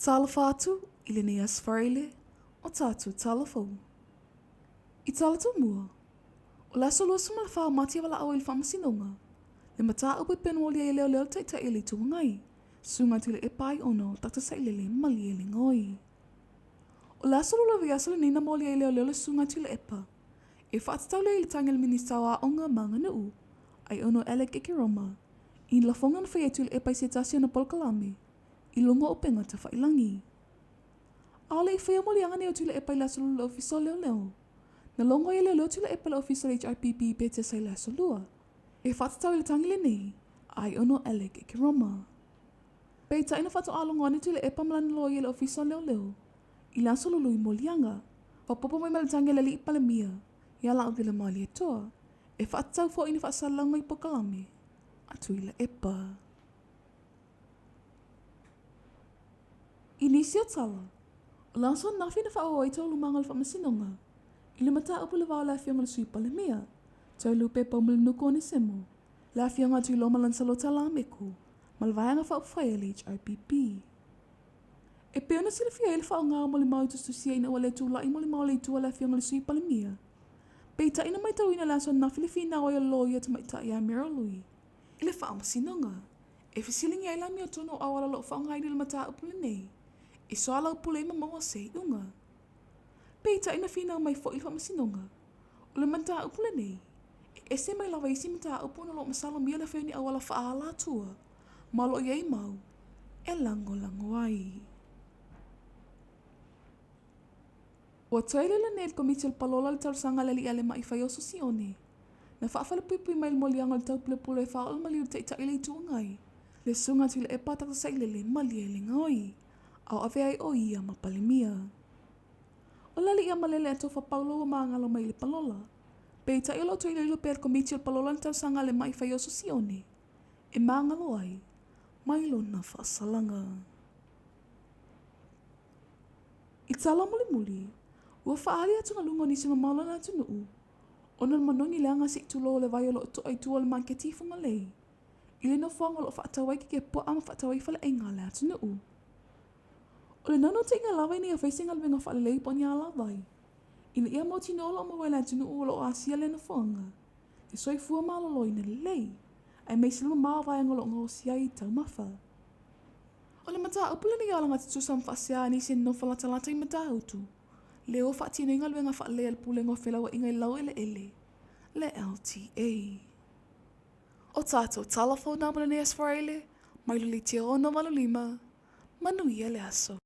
Talofa atu i lenei Aso Faraile o tatou tala fou. I tala tumua, o le aso 24 o Mati e valaau ai i le Faamasinoga, le mataupu e pei ona molia ai e leoleo le Taitai o le Itu Agai, Susuga Tuilaepa Aiono Dr. Sailele Malielegaoi. O le aso lua o le vaiaso lenei na molia ai e leoleo le Susuga Tuilaepa e faatatau lea i le tagi a le Minista o Aoga ma Aganuu, Aiono Alec Ekeroma, i lafoga na faia e Tuilaepa i se tasi o ana polokalame i luga o upega tafailagi. A o le i faia moliaga nei o Tuilaepa i le aso Lua i le Ofisa o Leoleo, na logo ai e leoleo Tuilaepa i le Ofisa o le HRPP i Petesa i le aso Lua, e faatatau i le tagi lenei a Aiono Alec Ekeroma. Peitai na faatoa logo ane Tuilaepa ma lana loia i le Ofisa o Leoleo i le aso Lulu i moliaga, faaopoopo mai ma le tagi a le Alii Palemia ia Lauvila Malietoa e faatatau foi i ni faasalalauga i polokalame a Tuilaepa. I nisi o tala, o le aso ananafi na faaauau ai taualumaga o le Faamasinoga i le mataupu i le va o le Afioga i le Sui Palemia, Toelupe Poumulinuku Onesemo, le Afioga a Tuiloma Lansalota Lameko ma le Vaega Faaupufai a le HRPP. E pei ona silafia ai le faaaoga o molimau i tusitusia ina ua le tulai molimau a le itu a le Afioga i le Sui Palemia, peitai na matauina i le aso ananafi le finau ai o le loia tamaitai ia Meryl Lui i le Faamasinoga e fesiligia ai le amiotonu o auala o lo o faaaogaina i le mataupu lenei e soalaupule ai ma maua se iuga. Peitai na finau mai foi le Faamasinoga, o le mataupu lenei e ese mai lava i isi mataupu ona o lo o masalomia le fai o ni auala faaala-atua ma o lo o i ai mau e lagolago ai. Ua toe iloilo nei e le Komiti o le Palola le talosaga a le Alii Alema'i Faioso Sione na faafalepuipui mai i le moliaga o le taupulepule e faaoo le maliu i le Taitai o le Itu Agai, le Susuga Tuilaepa Dr. Sailele Malielegaoi, a o avea ai ʻo ia ma Palemia. O le Alii Amalele Atofa Paulo ua magalo mai i le palola. Peitai o lo o toe iloilo pea e le Komiti o le Palola le talosaga a le Ma'i Faioso Sione e magalo ai mai lona faasalaga. I tala mulimuli, ua faaali atugaluga o nisi mamao o le atunuu ona o le manogi leaga se i tulou o le vai o lo o to'a i tua o le maketi i Fugalei, i le nofoaga o lo o faatau ai kekepua'a ma faatau ai faleaiga a le atunuu. O le naunautaiga lava ina ia fai se galuega faalelei po o ni alavai, ina ia mautinoa o lo o maua e le atunuu o lo o asia lea nofoaga le soifua maloloina lelei, aemaise le mamao o vaega o lo o gaosia ai taumafa. O le mataupu lenei o alagatutusa ma faasea a nisi e nonofo latalata i Matautu, lea ua faatino ai galuega faalelei a le Pulega o Felauaiga i Laueleele, le LTA. O tatou tala fou na mo lenei Aso Faraile, mai le 685, manuia le aso.